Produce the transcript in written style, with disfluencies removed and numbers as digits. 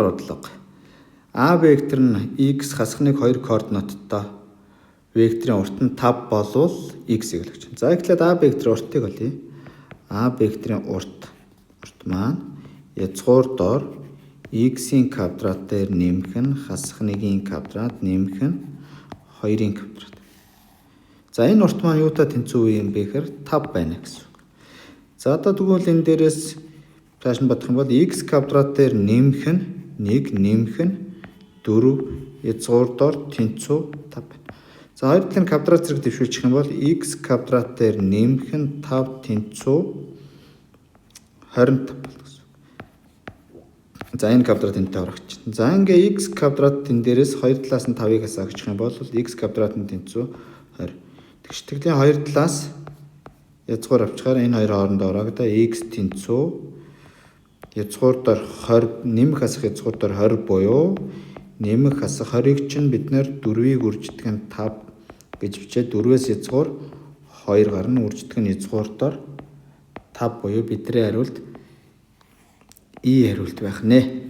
Бодлого. А вектор нь x хасах 1 2 координаттай векторын урт нь 5 болвол x-ийг л өгч. За, эхлээд А векторын уртыг олъё. А векторын урт маань язгуур дор x-ийн квадрат дээр нэмэх нь хасах 1-ийн квадрат нэмэх нь 2-ын квадрат. За, энэ урт маань юутай тэнцүү юм бэ гэхээр 5 байна гэсэн үг. За, одоо тэгвэл энэ дээрээс цааш нь бодох юм бол x квадрат дээр нэмэх нь 1 нэмэх нь 4 язгуур дор тэнцүү 5 байна. За, хоёр талын квадрат зэрэг дэвшүүлчих юм бол x квадрат дээр нэмэх нь 5 тэнцүү 25 болно гэсэн үг. За, энэ квадрат энтэй орогч. За, ингээ x квадрат энэ дээрээс хоёр талаас нь 5-ыг хасаагчих юм бол x квадрат нь тэнцүү 20. Тэгш тэглийн хоёр талаас язгуур авчгаар энэ хоёр хоорондоо ороогдоо x тэнцүү язгуур дор 20 нэмэх хасах язгуур дор 20 буюу нэмэх хасах 20-ыг чинь бид нэр 4-ийг үрждэг нь 5 гэж бичээд 4-ээс язгуур 2 гарна, үрждэг нь язгуур дор 5 буюу бидний хариулт E хариулт байх нэ.